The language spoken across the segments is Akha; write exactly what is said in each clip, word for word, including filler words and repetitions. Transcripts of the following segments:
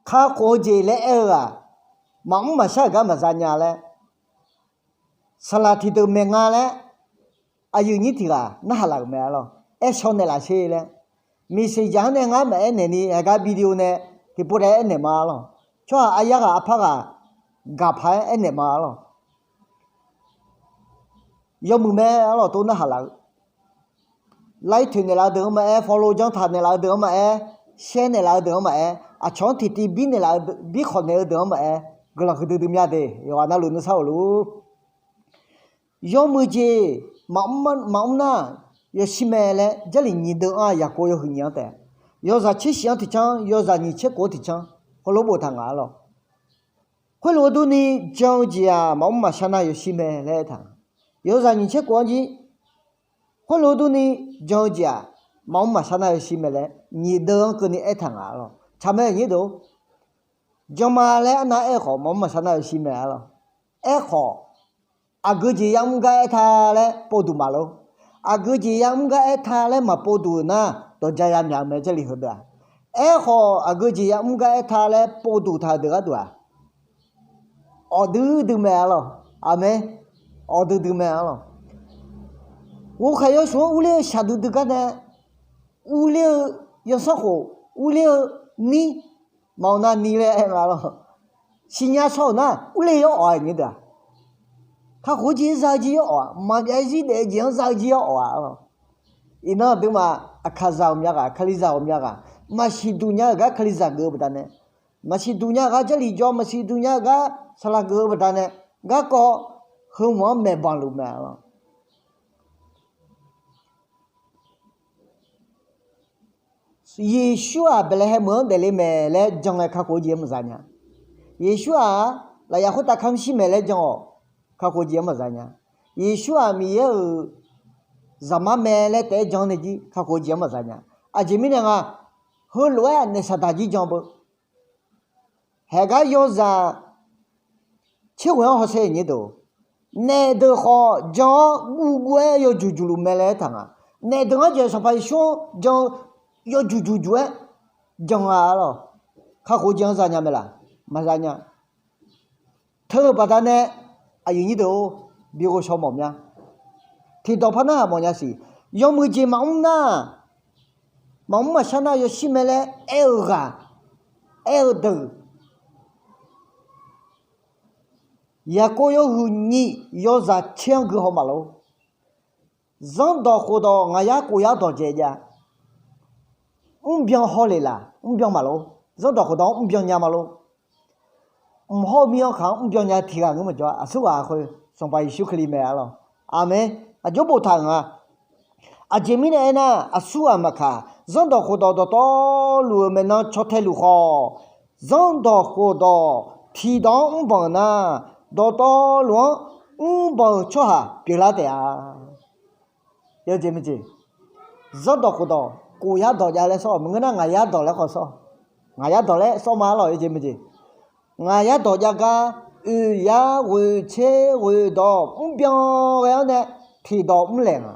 kakhof-eu jeq laer aer-eu-aq, maqmr maqshar-euq gar maqza nya laer, saqlaq tiqdeuq maeq nga laer, aqyuif nyir tiq ghaq narhaq laf-euq mae arlawq. Aer shaw naeqlaf sher laer, message-anr nae ngar maqaer naeq ni, aqgar video nae tiqpov daef aernaeq ma arlawq. Tsawrhaq aryar ghaq arpar ghaq gaqpaq-aer aernaeq ma arlawq. Yawmuiq mae arlawq, tov narhaq laf-eu. Like toeq naeqlaf-eu deuq-anr maqaer, follow janr taq naeqlaf-eu deuq-anr maqaer, share naeqlaf-eu deuq-anr maqaer, aqcawq-anr tiqtiv bir naeqlaf-eu, bir khawf naeq-eu deuq-anr maqaer, guiqlanq huiqdui dui mya de. Yawqghaq navluf nuisar-euq luf. Yawmuiq jeq maqmr nar yawshir mae laer Jarlif nyiq deuv-anr-aq, Yaqkov yawhuiq nyiq-anr taef, yawzaq tser shif-anr tiq canr, yawzaq nyiq tser khof-anr tiq canr, heulof boftaq nga arlawq. Khoerlof-eu durni jan-eu jeq-aq, maqmr maqshar nar yawshir mae laer aertaq nga. Yawzaq nyiq tser khof-anr jir, khoerlof-eu durni jan-eu jeq-aq, maqmr maqshar nar yawshir mae laer nyiq deuv-anr keuvni aertaq nga arlawq. Tsaq mae nyir deuq-or, jan ma laer arnav aer-eu khawf, maqmr maqshar nar yawshir mae arlawq. Aerkhawf, aqgeu jeq yamr gar aerta laer povduq maqlor. Aqgeu jeq yamr gar aerta laer maqpovduq-euq nar, dawqja yamyaq-eu mae Jarlif heudeuq-aq. Aerkhawf, aqgeu jeq yamr gar aerta laer povduq taq-eu deuq gharduq-aq, awqdui dui mae arlawq. Aqmeq. Awqdui dui mae arlawq. Ghovkhaeq yawshuif-anr urler-eu shaqdui dui gar nae, urler-eu yansanrkhof, urler-eu nir, maqawq nav ni laer aer nga arlawq. Siqnya shaw-euq nar urler yawr awq-a nyir deuq-aq. Kakhof-eu jeq-anr za-eu jir yawr awq-a, maqbyav zir daef-eu jeq-anr za-eu jir yawr awq-a arlawq. Iqnan aqduimaf aqkaqzaq ghawqmya ghaq, kalizaq ghawqmya ghaq, maqsiq duq nya-euq gar kalizaq geuf-eu baqdanae, maqsiq duq nya-euq gar Jarlif jawr, maqsiq duq nya-euq gar saqlaq geuf-eu baqdanae, garkawv heu hmq-anr maeqbanq luf mae arlawq. Yeqsur-aq Baeqlaeqhaeq meuq-anr daefle mae laer jan ngae kakhof-eu jeq-anr maqza nya. Yeqsur-aq lafyaf khoertav kamr shir mae laer jan-awq, kakhof-eu jeq-anr maqza nya. Yeqsur-aq Miqyaer-euq Zaqmar mae laer taef-aer jan nae jir kakhof-eu jeq-anr maqza nya. Aqjeq mirnae nga, heulof-aer aqnaeq saqdaq jir jan beu. Haeqgar yawzaq tser ghoeq-anr hawsher nyir deuq, naef deuq khawf jan-awr guvguv-aer yawjuq juq luf mae laer aertaq nga. Naef deuq-anr jeq Sanqpaq Yeqsur-anr jan-eu yawjuq juq juq-aer jan nga arlawq. Kakhof-eu jeq-anr za nya mae laq? Maqza nya. Teu-euq baqdanae, aqyuif nyir deuq-or, bi ghovshaw mawf mya. Tiqdawq par narhaq mawf nya siq. Yawmuiq jeq maqmr nar, maqmr maqshar nar yawshir mae laer aer-eu ghaq, aer-eu deuq, Yaqkov yawhuiq nyiq yawzaq tser-anr gui haw maqlor. Zanrdawq khofdawq ngaq yar kof yar dawq dzaeq jav. Mrbyan hawlef laq, mrbyan maqlor. Zanrdawq khofdawq-anr mrbyan nya maqlor. Mq hawr-eu mir-anr khaq-anr mrbyan nya tiq ghaq ngeur maqjawr-a. Aqsurghaq khoer Sanqpaq Yeqsur Kali mae arlawq. Aqmeq. Aqjox boftaq-euq nga. Aqjeq mirnae aernar, aqsurghaq maqkaq, zanrdawq khofdawq dawqtawvluf-euq maeqnan caw tae luf khawf, zanrdawq khofdawq tiqdawq-anr mrbanq-euq nar, dawqtawvluf-anr mrbanq-euq tsawrhaq pyeuflar taef-a. Yawjeq maqjeq, zanrdawq khofdawq kof yar dawq jav laer sawr-awq. Maqngeur nar ngaq yar dawq laer khawf sawr. Ngaq yar dawq laer sawr ma arlawq, yawjeq maqjeq. Ngaq yar dawq jav gar, oeq yar ghoeq tser ghoeq dawq mrbyan ghae-awr nae, tiqdawq mrlaeq nga.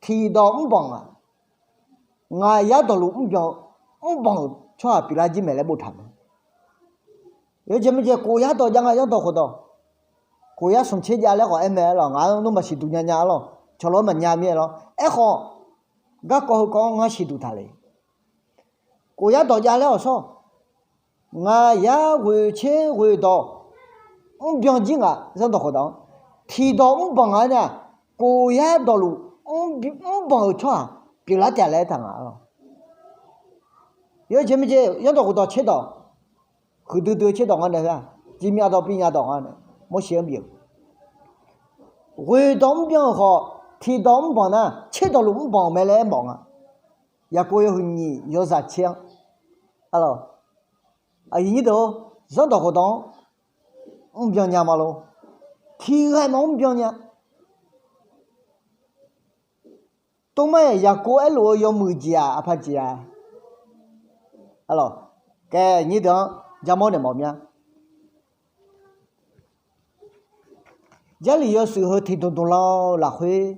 Tiqdawq mrbanq nga. Ngaq yar dawqluf mrbyan, mrbanq-euq tsawrhaq pyeuflar jir maeq laer boftaq mae. Yawjeq maqjeq kof yar dawq jav nga, zanrdawq khofdawq. Kof yar smq tser jav laer khawf aer mae arlawq. Ngaq-anr nmr maqsiq duq nya nya arlawq. Cawq lawr maqnya mir-aer lawr. Aerkhawf, garkawv heukawv-anr ngar siq duq taq le. Kof yar dawq jav laer-awq sawr. Ngaq yar ghoeq tser ghoeq dawq mrbyan jir ngaq, zanrdawq khofdawq-anr. Tiqdawq mrbanq nga-aer nar, kof yar dawqluf mrbanq-euq tsawrhaq pyeuflar taef laer aertaq nga arlawq. Yawjeq maqjeq, zanrdawq khofdawq tserdawq, huiqdui dui-eu tserdawq ngar nae, jimyav dawq bimyav dawq ngar nae, Morseq-anr bif-euq. Ghoeq dawq mrbyan-euq khawf, tiqdawq mrbanq nar, tserdawq luf mrbanq-euq mae laer aermawf nga. Yaqkov yawhuiq nyiq yawzaq tser-anr arlawq. Aqyuif nyir deuq-or, zanrdawq khofdawq-anr mrbyan nya ma lor. Tiqghaq maqmr byan nya. Tov mar-aer Yaqkov aerluf-eu yawmuiq jeq-aq aqpaq jeq-a. Arlawq, kae nyir deuq-anr jarmawr naeq mawf mya. Jarlif yawshuif heu tiqdmq dmq lan-eu lafkhoer,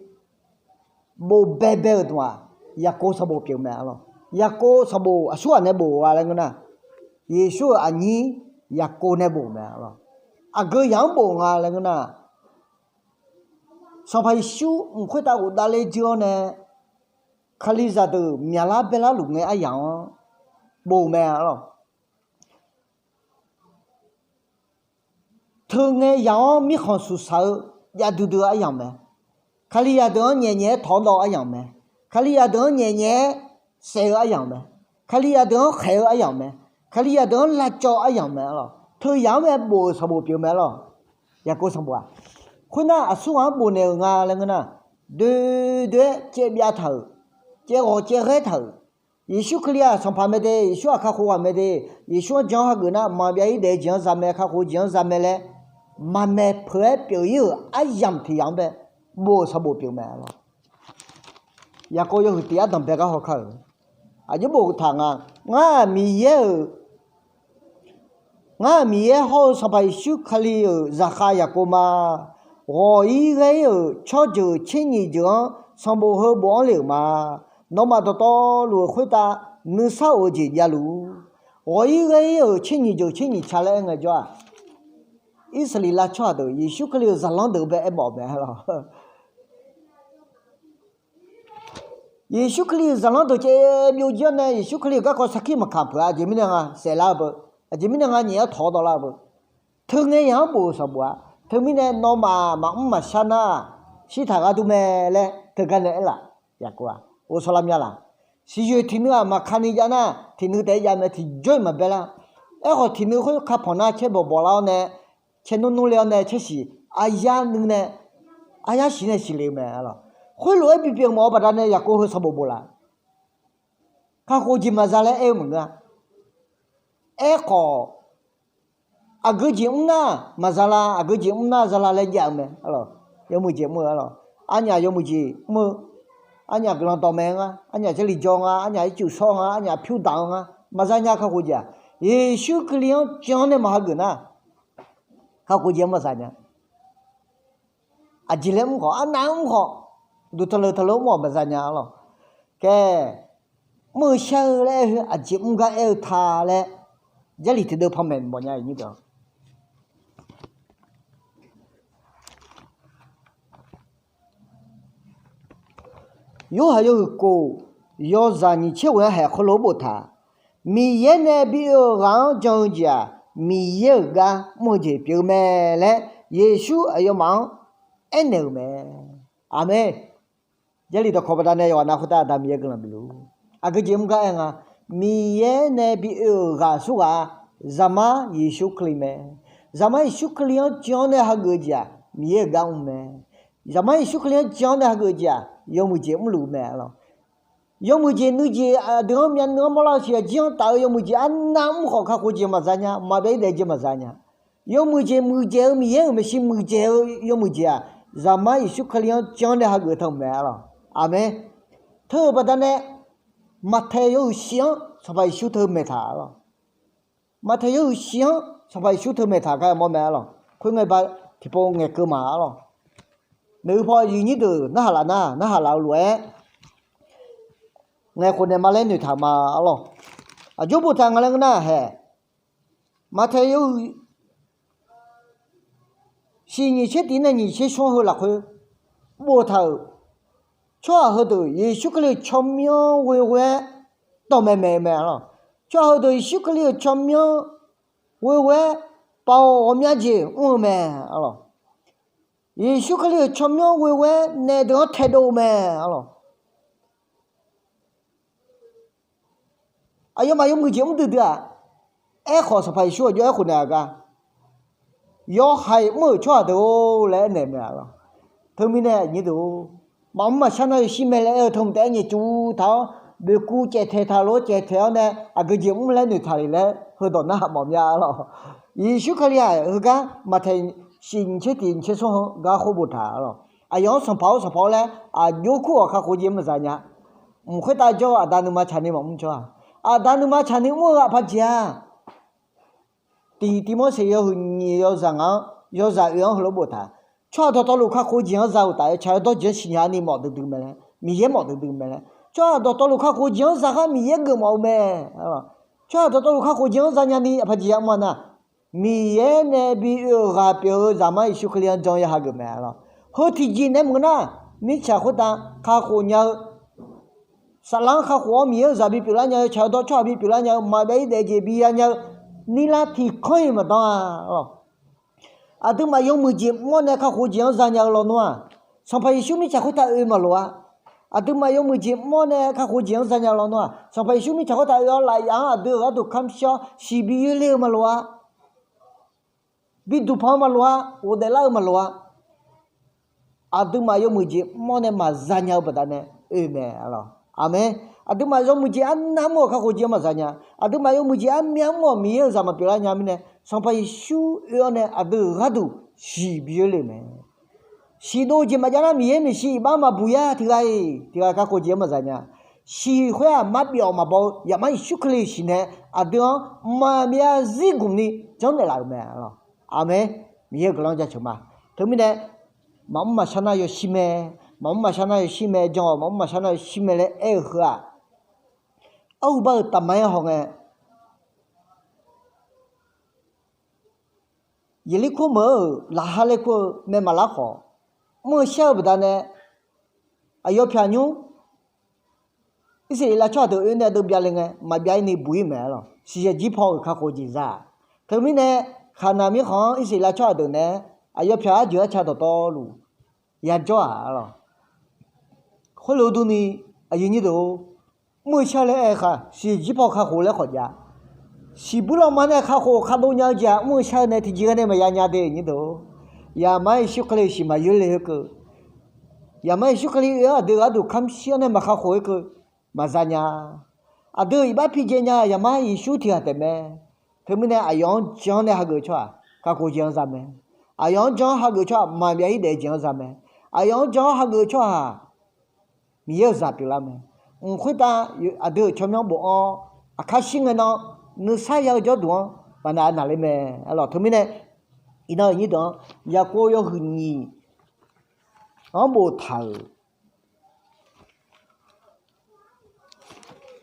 bof baebae-euq dmq-aq, Yaqkov sanqbof pyeuf mae arlawq. Yaqkov sanqbof aqsurghaq nae bof-a laer ngeur nar, Yeqsur-euq aqnyir Yaqkov nae bof mae. Aqgeu yamq-anr bof nga laer ngeur nar, Sanqpaq Yeqsur mq khoertav ghofdav ler dzeur-awr nae, Kalizaq deuq myaqlar baerlar luf ngae aryamq-anr bof mae lawq. Teu ngae yamq-anr mirkhanq suqsaq-eu jav duidui-eu aryamq mae. Kalizaq deuq-anr nyaef nyaef-aer tawq-awr dawv aryamq mae. Kalizaq deuq-anr nyaef nyaef-aer saef-eu aryamq mae. Kalizaq deuq-anr khaeq-eu aryamq mae. Kalizaq deuq-anr lavcawv aryamq mae lawq. Teu yamq-anr mae bof-euq sanqbof pyeuf mae lawq. Yaqkov sanqbof-aq, khoernar aqsurghaq-anr bofnaeq-euq nga laer ngeur nar, doe doe-aer caev byav taq-euq, caev ghawq caev ghaer taq-euq, Yeqsur Kali-aq Sanqpaq mae de, Yeqsur-aq kakhof ghaq mae de, Yeqsur-anr jan-awr hageuf nar maqbyav-ir daef-eu jeq-anr za mae, kakhof-eu jeq-anr za mae laer, maqmaeq peuq-aer pyeuf-ir-euq aryamq tiq yamq-anr bae bof-euq sanqbof pyeuf mae lawq. Yaqkov yawhuiq tiq ardanq bae gar haw kar-euq. Aqjox boftaq nga, ngar-aq Miqyaer-euq Ngar-aq Miqyaer hawr-eu Sanqpaq Yeqsur Kali-euq zaqkhav Yaqkov ma. Ghawq-ir ghaer-ir-euq tsawrjeuq tser nyiq jeuq-anr sanqbof heu bof-anr le-euq ma. Nawmaf dawqtawvluf-euq khoertav nuisar of-eu jeq javluf. Ghawq-ir ghaer-ir-euq tser nyiq jeuq tser nyiq ca laer aer ngaejawr-aq, Irsaqleqlav tsawrhaq deuq Yeqsur Kali-euq zaqlanr deuq bae aermawf-eu mae lawq. Yeqsur Kali-euq zaqlanr deuq caev byovjir-awr nae Yeqsur Kali-euq garkawv sarkir maqkaq peuq-a. Aqjeq mirnae nga saeflar-eu beu, aqjeq mirnae nga nyaef-awr tawq-awr dawvlar-eu beu, teu ngae yamq-anr bof-euq sanqbof-a. Teumirnae nawmaf maqmr maqshar nar, shirtaq ghardur mae laer teugar nae aerlaf. Yaqkov-aq ghovshaw lar mya laq. Siqyoeq tiqnuiv-aq maqkani jav nar, tiqnuiv taef-aer jav mae, tiqjawr-iq maqbae lar. Aerkhawf tiqnuiv khoer kapawq nar caer bawq bawq lar-awr nae, caer nmr nmr le-awr nae caer siq aryar nuiv nae, aryar siq nae siqle-eu mae lawq. Khoerlof-aer bipyeuf mawf-eu baqdanae Yaqkov heu sanqbof bof laf. Kakhof jeq maqza laer aer-eu maqngeur-a. Aerkhawf, aqgeu jeq mr nar maqza la, aqgeu jeq mr nar za la laer jav-eu mae. Yawmuiq jeq mr-eu arlawq. Arnyaf yawmuiq jeq mr-eu, arnyaf guiqlanq dawqmaeq-eu nga, arnyaf Jarlif jawr nga, arnyaf ircuf shawr nga, arnyaf pyur daq-eu nga, maqza nya kakhof jeq-aq. Yeqsur Kali-anr jan-awr nae maq hageuf nar, kakhof jeq-anr maqza nya. Aqjeq laer mr khawf, arnav mr khawf, duq taqleuq taqleuq mr-awq maqza nya arlawq. Kae, mr-eu shar-eu laer aer-eu, aqjeq mr gar aer-eu ta laer, Jarlif tiqdeuv panmaeq mawfnya-iq nyir deuq. Yorhaq yawhuiq kof, yawzaq nyiq tser ghoe-anr haeq khoerlof-aer boftaq, Miqyaer nae bi oe-euq ghaq-anr jan-eu jeq-aq, Miqyaer-euq gar mr-eu jeq pyeuf-eu mae laer Yeqsur aqyawfmaf-anr aernaeq-euq mae. Aqmeq. Jarlif dawqkawq baqdanae yawqghaq nav khoertav Aqda Miqyaer guiqlanq bif luf. Aqgeu jeq mr gar aer nga, Miqyaer nae bi oe-euq ghaq aqsurghaq-aq, Zaqmar Yeqsur Kali mae. Zaqmar Yeqsur Kali-anr jan-awr nae hageuf-eu jeq-aq, Miqyaer-euq gar mr mae. Zaqmar Yeqsur Kali-anr jan-awr nae hageuf-eu jeq-aq, yawmuiq jeq mrluf mae arlawq. Yawmuiq jeq nuijeq aqdui-anr myavnuiv-anr mawrlar-eu siq aqjir-anr taf-eu yawmuiq jeq arnav mr khawf kakhof jeq maqza nya, maqbyav-ir daef jeq maqza nya. Yawmuiq jeq muiqdzaeq-eu Miqyaer-euq maeqshi muiqdzaeq-eu yawmuiq jeq-aq, Zaqmar Yeqsur Kali-anr jan-awr nae hageuf taq-euq mae arlawq. Aqmeq. Teu-euq baqdanae, Maqtaeq yawhuiq shif-anr Sanqpaq Yeqsur teu maeqtaq arlawq. Maqtaeq yawhuiq shif-anr Sanqpaq Yeqsur teu maeqtaq gar mawr mae arlawq. Khoerngae ba tiqpov ngaeqkeuv ma arlawq. Noeq-eu paw aqyuif nyir deuq narhaq laf nar narhaq laf-eu lof-aer ngaeq khof naeq ma laer noeqtaq ma arlawq. Aqjox boftaq nga laer ngeur nar haeq, Maqtaeq yawhuiq shiq nyiq tser tiq nae nyiq tser smr heu lafkhoer boftaq-euq, tsawrhaq heudeuq Yeqsur Kali-euq tsawrmyanr ghoeghoe-aer dawqmaeq maeq-eu mae arlawq. Tsawrhaq heudeuq Yeqsur Kali-euq tsawrmyanr ghoeghoe-aer baoq ghawqmya jeq mr-eu mae arlawq. Yeqsur Kali-euq tsawrmyanr ghoeghoe-aer naef deuq-anr taedov-eu mae arlawq. Aqyawfmaf yawmuiq jeq mr duidui-aq, aerkhawf Sanqpaq Yeqsur aqjox-aer khof naeq-a gar, yawhaiq mr-euq tsawrhaq deuq-or laer aernaeq mae arlawq. Teumirnae nyir deuq-or, maqmr maqshar nar yawshir mae laer aer-eu teu mq taef-aer nyaeq cuf taq-awr, boeqkuv caevtaeq taq lof-aer caevtaeq-awr nae aqgeu jeq mr laer noeqtaq le laer heudawq narhaq mawf mya arlawq. Yeqsur Kali-aq heugar Maqtaeq shiq nyiq tser tiq nyiq tser smr heu gar khoer boftaq arlawq. Aqyawf-anr Sanqpaq-or Sanqpaq-or laer aqjox kur ghawq kakhof jeq mr maqza nya. Mq khoertav jawr-eu Aqda nuima tsaqni maqmr jawr-a. Aqda nuima tsaqni mr-eu ghaq paq jeq-a. Tiq Tiqmorseq yawhuiq nyiq yawzaq ngaq-anr yawzaq oe-anr heulof-aer boftaq, tsawrhaq dawqtawvluf kakhof jeq-anr za-euq taf-eu tsaq-eu dawrjeq-anr siqnya ni mawf duidui mae laer, Miqyaer mawf duidui mae laer. Tsawrhaq dawqtawvluf kakhof jeq-anr za khar Miqyaer geufmawf-eu mae arlawq. tsawrhaq dawqtawvluf kakhof jeq-anr zanya ni aqpaq jeq ya mr-a nar, Miqyaer nae bi oe-euq ghaq pyeuf-eu Zaqmar Yeqsur Kali-anr jan ya hageuf mae lawq. Heu tiqjeq nae maqngeur nar, mirtsaq khoertav kakhof nya-eu, saflar-anr kakhof-awr Miqyaer-euq zaq bipyeuf lar nya-eu, tsaq-eu dawr tsawrhaq bipyeuf lar nya-eu, maqbyav-ir daef jeq biya nya-eu, nirlar tiqkanr-iq maqdan-a lawq. Aqduimaf yawmuiq jeq mr-awr nae kakhof jeq-anr zanya-eu lawnmr-aq, Sanqpaq Yeqsur mirtsaq khoertav oe maqloq-a. Aqduimaf yawmuiq jeq mr-awr nae kakhof jeq-anr zanya-eu lawnmr-aq, Sanqpaq Yeqsur mirtsaq khoertav oe-awr lafyaf-anr aqdui-euq gharduq kamq shir-awr siqbi yoerle-eu maqloq-a. Bi duqpanq-eu maqloq-a. Ghofdaef lar-eu maqloq-a. Aqduimaf yawmuiq jeq mr-awr nae maqzanya-eu baqdanae oe mae lawq. Aqmeq. Aqduimaf yawmuiq jeq armyav mr-awq kakhof jeq-anr maqzanya. Aqduimaf yawmuiq jeq armyav mr-awq Miqyaer-euq zaq maqpyeuf lar nya mirnae, Sanqpaq Yeqsur oe-awr nae aqdui-euq gharduq siqbi yoerle mae. Siqdov-eu jeq maqjav nar Miqyaer maeqshi iqbax maqbuq yar tiq ghaq-iq tiq ghaq kakhof jeq-anr maqzanya. Siq khoer-aq marbyawf maqbaw-eu Zaqmar Yeqsur Kali siqnaeq aqdui-anr maqbyav zir gmq ni janrnaeq laf-euq mae lawq. Aqmeq. Miqyaer-euq guiqlanq jaceuq ma. Teumirnae maqmr maqshar nar yawshir mae. Maqmr maqshar nar yawshir mae jan-awq, maqmr maqshar nar yawshir mae laer aer-eu heu-aq, arhu bar-euq tafma-aer hawngae, Yeqlirkor meuq-euq laqkhaq laer kur-eu mae maqlar khawf, mr-eu shar-eu baqdanae aqyawf pyaq nymr Irsaqleqlav tsawrhaq deuq oe nae aqdui byavle ngae maqbyav-ir ni buq-ir mae lawq. Siqyaeq jir paw-euq kakhof jeq za-aq. Teumirnae Kaqnaq mirkhanq-anr Irsaqleqlav tsawrhaq deuq nae aqyawf pyaq arjeuq arca dawqtawvluf yajawr-aq lawq. Khoerlof durni, aqyuif nyir deuq-or, mr-eu shar-eu laer aer-eu khaq siqyaeq jir paw kakhof laer khawf jav. Siqbuir lanma nae kakhof kadov nya-eu jeq-aq mr-eu shar-eu nae tiqjeq ghae nae maqya nya de nyir deuq-or. Zaqmar Yeqsur Kali siq maqyoer le-eu keuv. Zaqmar Yeqsur Kali oe-anr aqdui gharduq kamq shir-awr nae maqkakhof-ir keuv maqza nya. Aqdui-euq iqbax pijae nya-eu Zaqmar Yeqsur tiq ghaq taef mae. Teumirnae aqyawf-anr jan-awr nae hageuf-eu tsawrhaq kakhof jeq-anr za mae. Aqyawf-anr jan-awr hageuf-eu tsawrhaq maqbyav-ir daef-eu jeq-anr za mae. Aqyawf-anr jan-awr hageuf-eu tsawrhaq Miqyaer-euq zaq pyeuflar mae. Mq khoertav aqdui-euq tsawrmyanr bofanr-awr aqkar shir ngae nan nuisar ya-eu jawrduq-anr baqnav naqler mae. Arlawq teumirnae iqnan-euq nyir deuq-anr Yaqkov yawhuiq nyiq-anr boftaq-euq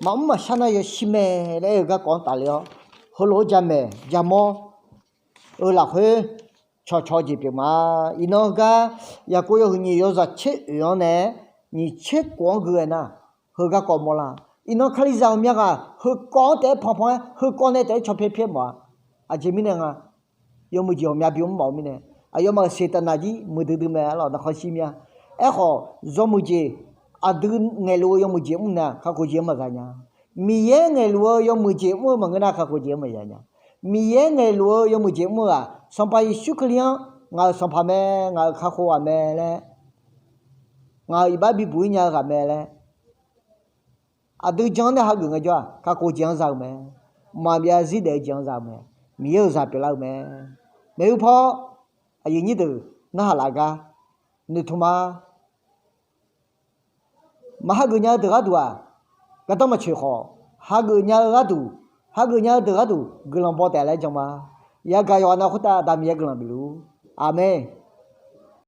maqmr maqshar nar yawshir mae laer aer-eu garkawv-anr tafler-awr, heulof-aer jamaeq jamawr-eu lafkhoer cawqcawq jeq pyeuf ma. Iqnan heugar Yaqkov yawhuiq nyiq yawzaq tser oeq-anr nae nyiq tser kof-anr gui-aer nar, heu garkawv mawrlar. Iqnan Kalizaq ghawqmya ghaq heukawv-anr taef-aer panpan-aer heukawv nae taef-aer caw pyaer pyaer mawf-a. Aqjeq mirnae nga, yawmuiq jeq ghawqmya bymr mawf-eu mirnae, aqyawfmaf-euq seqtaqnaq jir muiqdui dui mae. Arlawq narkhan shir mya. Aerkhawf yawmuiq jeq, aqdui ngaeqluf-eu yawmuiq jeq mr nae-aq kakhof jeq-anr maqza nya. Miqyaer ngaeqluf-eu yawmuiq jeq mr-eu maqngeur nar kakhof jeq-anr maqza nya. Miqyaer ngaeqluf-eu yawmuiq jeq mr-eu-aq Sanqpaq Yeqsur Kali-anr ngaq-euq Sanqpaq mae, ngaq-euq kakhof ghaq mae laer, ngaq-euq iqbax bibuq-ir nya-eu ghaq mae laer aqdui jan-anr nae hageuf ngaejawr-aq kakhof jeq-anr za-eu mae. Maqbyav zir daef-eu jeq-anr za-eu mae. Miqyaer-euq zaq pyeuflar-eu mae. Maeqhu paw aqyuif nyir deuq narhaq laf gar noeqtmq ma. Maq hageuf nya-eu deuq gharduq-aq, gardanr maqtsoeq khawf, hageuf nya-eu gharduq, hageuf nya-eu deuq gharduq guiqlanq baw taef laer jan ma. Yagaq yawqghaq nav khoertav Aqda Miqyaer guiqlanq bifluf-ur. Aqmeq.